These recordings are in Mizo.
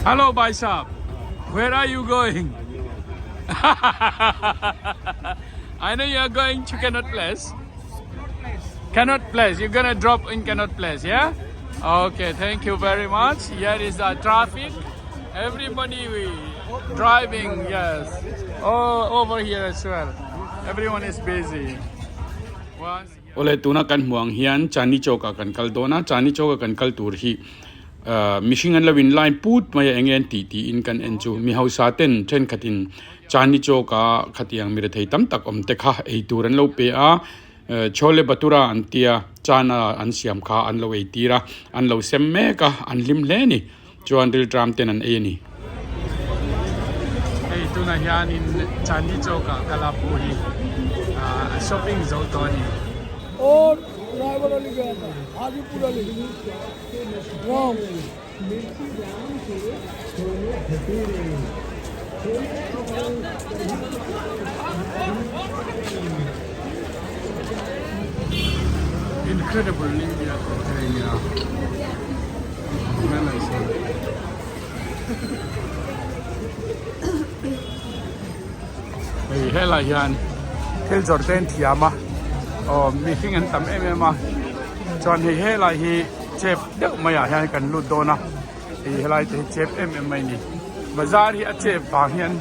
Hello bhai sahab where are you going I know you are going to Connaught Place Connaught Place you're gonna drop in Connaught Place yeah okay thank you very much here is the traffic everybody driving yes oh over here as well everyone is busy Awle tuna kan hmuh ang hian Chandni Chowk ah kan kal dawn a, Chandni Chowk a kan kal tur hi ahh mihring an lo in line put mai a eng nge an tih tiin kan en chu mi hausa ten thenkhat in Chandni Chowk ah khatiang mi rethei tam tak awm te kha ei tur an lo pe a Chhole Bhatura an tia chana an siam kha an lo ei tir a an lo sem mek a an hlim hle a ni chuan rilṭam ten an ei a ni. Hei tunah hianin Chandni Chowk ah kal a pu hi a shopping zo tawh a ni. Incredible India tih te a nia. Hei helai hian thil zawrh te an thiam a aw mihring an tam em em a chuan hei helai hi chep deuh maiah hian kan lut dawn a hei helai te hi chep em em mai a ni bazar hi a chep vang hian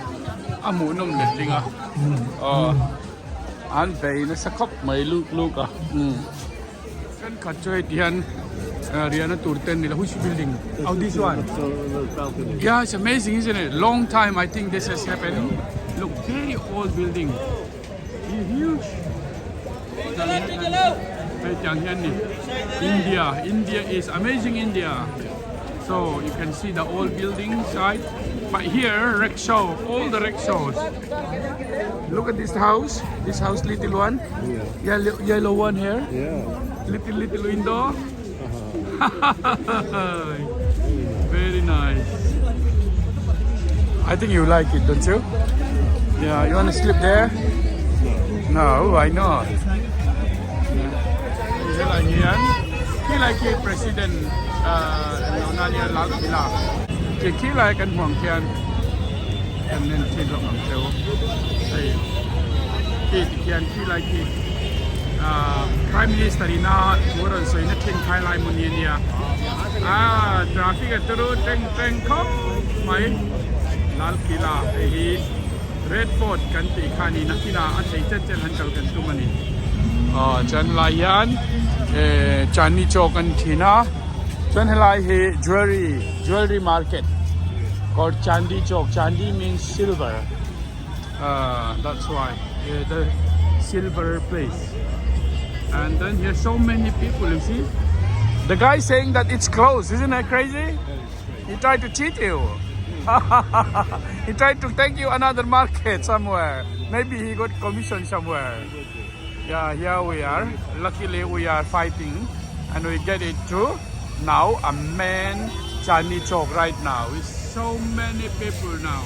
a hmuhnawm letling a aw an bei nasa khawp mai luk luk a umm. Thenkhat chu hei ti hian riahna tur te an ni lo which building oh this one yeah it's amazing isn't it long time I think this has happened look very old building huge hei tiang hian ni India India is amazing India so you can see the old building side but here rickshaw all the rickshaws Look at this house. This house, little one. Yeah. Yellow, yellow one here. Yeah. Little, little window. Very nice. I think you like it, don't you? Yeah, you want to sleep there? No. No, why not? Helai hian khilai khi president Nonania Lal Qila khi khilai kan hmuh ang khian kan en thin hlawm ang cheu hei khi ti khian khilai khi prime minister ina thu a rawn sawi na thin khai lai hmun hi a nia ah traffic a turu teng teng khawp mai Lal Qila hei hi Red Fort kan tih kha a ni nakinah a thei chen chen han kal kan tum a ni. Aw chuan helai hian eh Chandni Chowk an thin a chuan helai hi jewelry jewelry market called Chandi Chowk Chandi means silver ah that's why the silver place and then here so many people you see the guy saying that it's closed isn't that crazy? He tried to cheat you. he tried to take you another market somewhere. Maybe he got commission somewhere. Yeah, here we are. Luckily, we are fighting and we get it through. Now, a man Chandni Chowk right now. It's so many people now.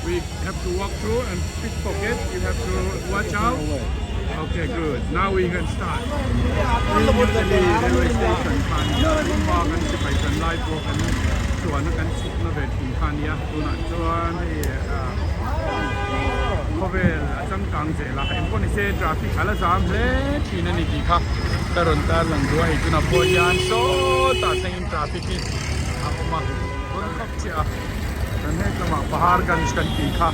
We have to walk through and pickpocket. You have to watch out. Okay, good. Now we can start. New Delhi railway station kha nia, Tumba kan sipai kan lai pawh kan chuanna kan chhukna ve thin kha nia. Tunah chuan hei ah khawvel a changkang zel a, engpawh ni se traffic a la zam hle thin a ni tih kha ka rawn tarlang duh a, hei tunah pawh hian sawtah thlengin traffic hi a awm a, rawn khawp chiah a. Kan het lamah Paharganj kan tih kha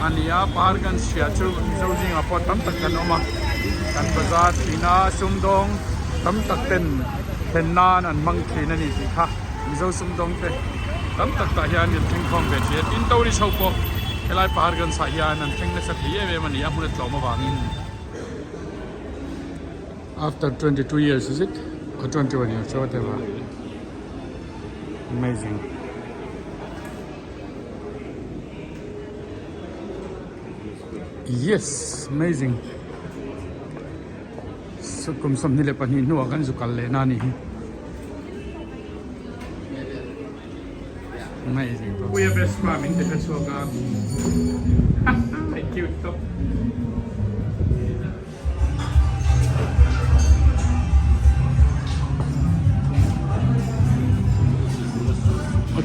a ni a, Paharganj hriah chu Mizo zingah pawh tam tak kan awm a, kan bazar thin a, sumdawng tam tak ten thlen nan an hmang thin a ni tih kha Mizo sumdawng te tam tak tah hian an thleng khawm ve thin a, tin tourist ho pawh helai Paharganj ah hian an thleng nasa thei em em a ni a, hmun a tlawm avangin. After 22 years is it or 21 years or whatever. Amazing. Yes, amazing. So kum 22 hnuah kan zu kal leh na ni hi. Amazing. Puia Vespa min ti hre chhuak a. Cute top.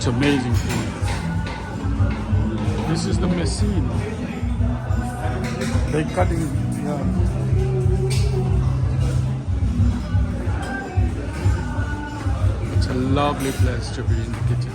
It's amazing food. This is the machine. They cutting yeah. It's a lovely place to be in the kitchen.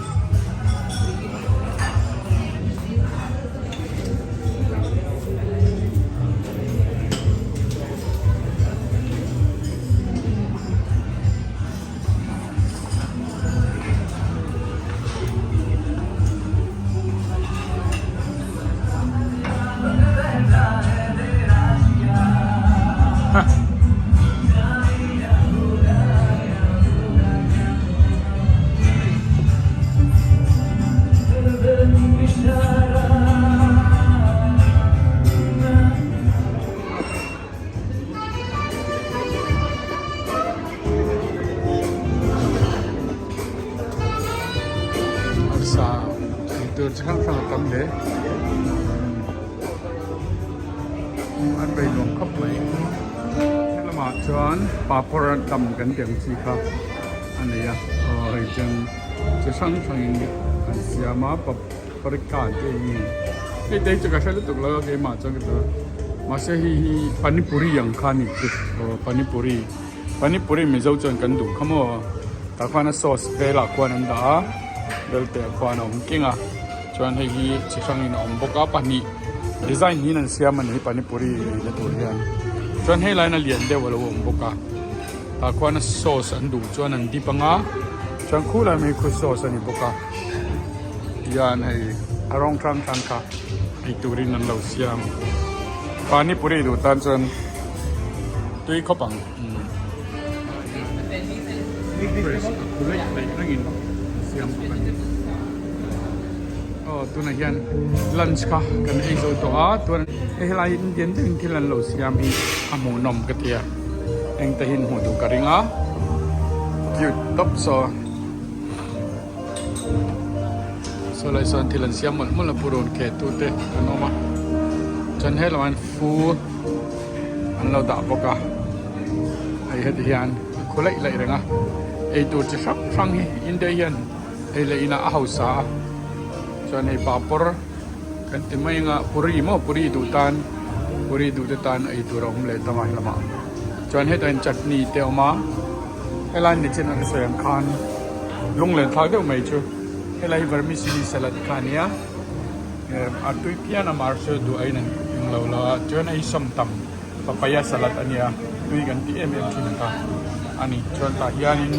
Arsa ei tur chi hrang hrang a tam hle an bei nuam khawp mai helamah chuan papawr a tam kan tih ang chi kha a nei a aw hei chuan chi hrang hrangin an siam a paprika te hi hei te hi chu ka hre lutuk lo a keimah chuan ka ti mahse hei hi panipuri ang kha a ni chu aw panipuri panipuri mizo chuan kan duh kha maw tah khuan a sauce velah khuan an dah a belte ah khuan a awm keng a chuan hei hi chi hrangin a awm bawk a pahnih design niin an siam a ni panipuri ei na tur hian chuan hei laina lian deuh a lo awm bawk a tah khuan a sauce an duh chuan an dip ang a chuan khulai mai khu sauce a ni bawk a. Hian hei a rawng hrang hrang kha ei turin an lo siam panipuri duh tan chuan tui khawp ang siam bawk a ni aw tunah hian lunch kha kan ei zo tawh a chuan hei helai indian deuhin thil an lo siam hi a hmuhnawm ka ti a engte hi an hmuh duh ka ring a cute tawp saw. Saw lai sawn thil an siam mawlh mawlh a purun kheh tu te an awm a chuan helamah hian fu an lo dah bawk a hei heti hian a khu laih laih reng a eitur chi hrang hrang hi India hian ei leh inah a hausa a chuan hei papawr kan ti mai anga puri maw puri duh tan puri duh te tan eitur a awm leh ta mai lamah chuan hetah hian chutney te a awm a. Helai nichin an sawi ang khan lunglen thlak deuh mai chu helai hi vermicelli salad kha a nia a tui phian a mar chu duh aiin an englo lo a chuan hei sawmtam papaya salad a nia tui kan tih em em thin kha a ni chuan tah hianin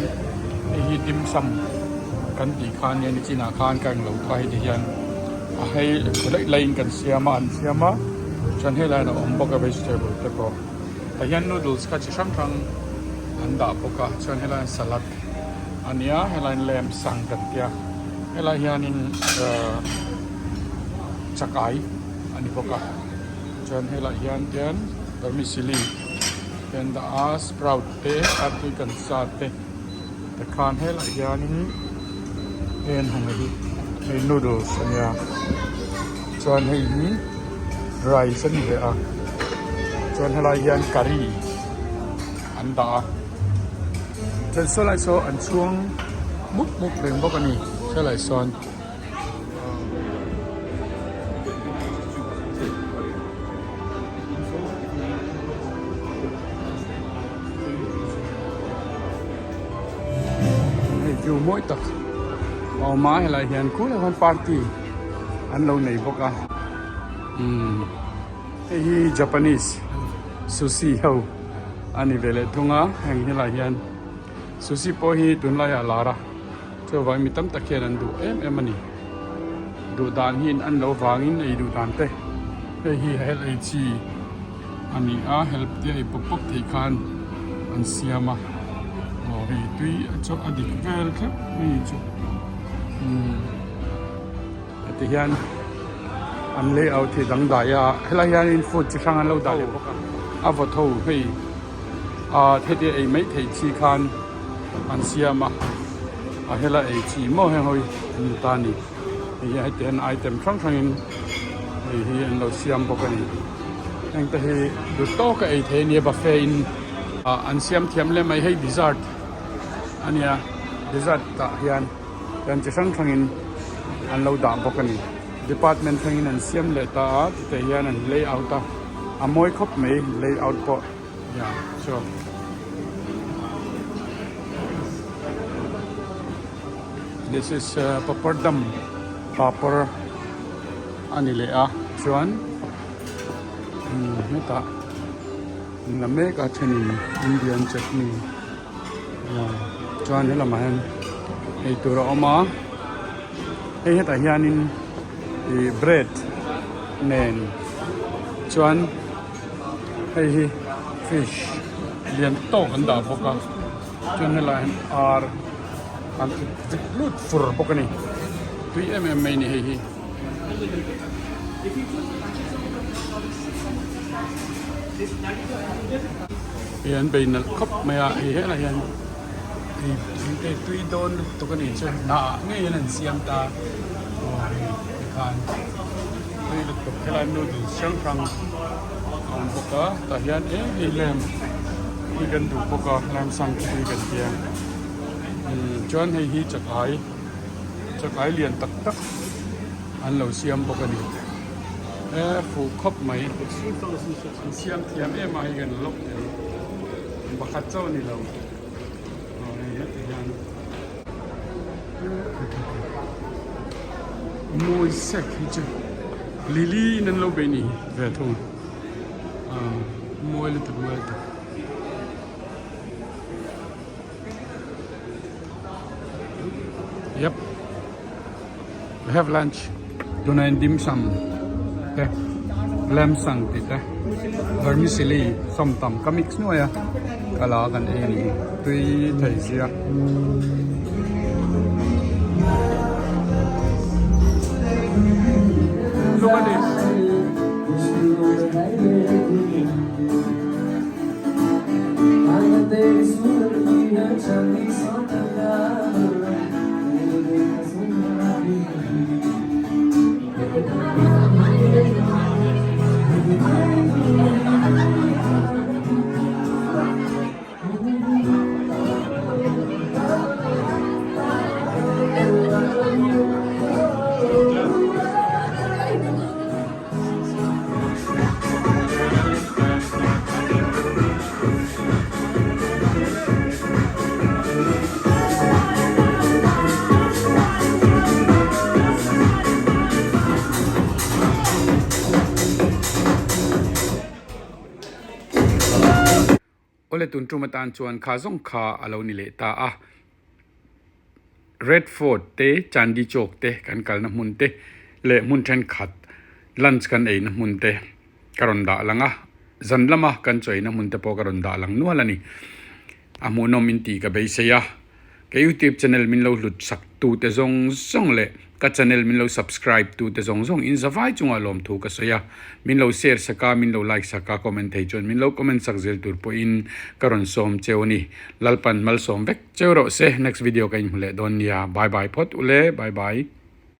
hei hi dim sum kan tih kha a nia nichinah khan ka englo kha heti hian a hei laih laihin kan siam a an siam a chuan helaiah a awm bawk a vegetable te pawh. Tah hian noodles kha chi hrang hrang an dah bawk a chuan helai hian salad a nia helai hian lamb sang kan tia helai hianin ahh chakai a ni bawk a chuan helai hian hian vermicelli te an dah a sprout te artui kan sa te tikhan helai hianin hei an hung hi hei noodles a nia chuan hei hi. Rice a ni leh a chuan helai hian curry an dah a chuan saw lai saw an chhuang mup mup reng bawk a ni helai sawn. Hei view mawi tak a awm a helai hian khulai khuan party an lo nei bawk a umm hei hi Japanese sushi ho a ni ve leh thung a heng helai hian sushi pawh hi tunlaiah a lar a chuvangin mi tam tak hian an duh em em a ni duh dan hi an lo vangin ei duh dan te hei hi hel ei chi a ni a help te ei pawp pawp theih khan an siam a aw hei tui chu a dik vel thlep mai chu umm. Heti hian an layout hi dangdai a helai hianin food chi hrang an lo dah leh bawk a a vaw tho hei ah heti ei mai theih chi khan an siam a a hela ei chi maw heng ho hi an ni ta a ni hei hi heti hian item hrang hrangin hei hi an lo siam bawk a ni heng te hi duh tawka ei thei a nia buffet in ah an siam thiam hle mai hei dessert a nia dessert ah hian. Dan chi hrang hrangin an lo dah bawk a ni. Department thlengin an siam leh ta a titeh hian an layout a a mawi khawp mai layout pawh yeah sure. This is Pappardam papar a ni leh a chuan hetah la mek a thenin Indian chutney chuan helamah hian eitur a awm a hei hetah hianin ih bread nen chuan hei hi fish lian tawk an dah bawk a chuan helaiah hian ar an tluk lut fur bawk a ni tui em em mai a ni hei hi. Hei an bei nalh khawp mai a hei helai hian hei tui dawn lutuk a nih chu hnah ngeiin an siam ta aw hei tikhan tui lutuk helai noodles hrang hrang a awm bawk a tah hian eng hei lamb hi kan duh bawk a lamb sang te hi kan tia chuan hei hi chakai. Chakai lian tak tak an lo siam bawk a ni. E fuh khawp mai. An siam thiam em a hei kan lawk teh ang. Pakhat chauh a ni lo. Aw hei heti hian. Mawi sek hi chu lily in an lo beih ni ve thung. Mawi lutuk mawi lutuk. Yep. We have lunch. Tuna in dim sum te lamb sang ti te vermicelli som tam ka mix nuai a ka la kan ei ni tui thei sia. Look at this. Awle tun tum atan chuan kha zawng kha a lo ni leh ta a. Red Fort te, Chandni Chowk te kan kalna hmun te leh hmun thenkhat lunch kan eina hmun te ka rawn dah lang a, zan lama kan chaw eina hmun te pawh ka rawn dah lang nual a ni. A hmuhnawm in tih ka beisei a, ka youtube channel min lo hlut sak tu te zawng zawng leh ka channel min lo subscribe tu te zawng zawng in zavai chungah lawmthu ka sawi a, min lo share sak a, min lo like sak a, comment thei chuan min lo comment sak zel tur pawhin ka rawn sawm cheu a ni. Lalpan malsawm vek. Cheu rawh se next video ka inhmu leh dawn nia bye bye phawt ule bye bye.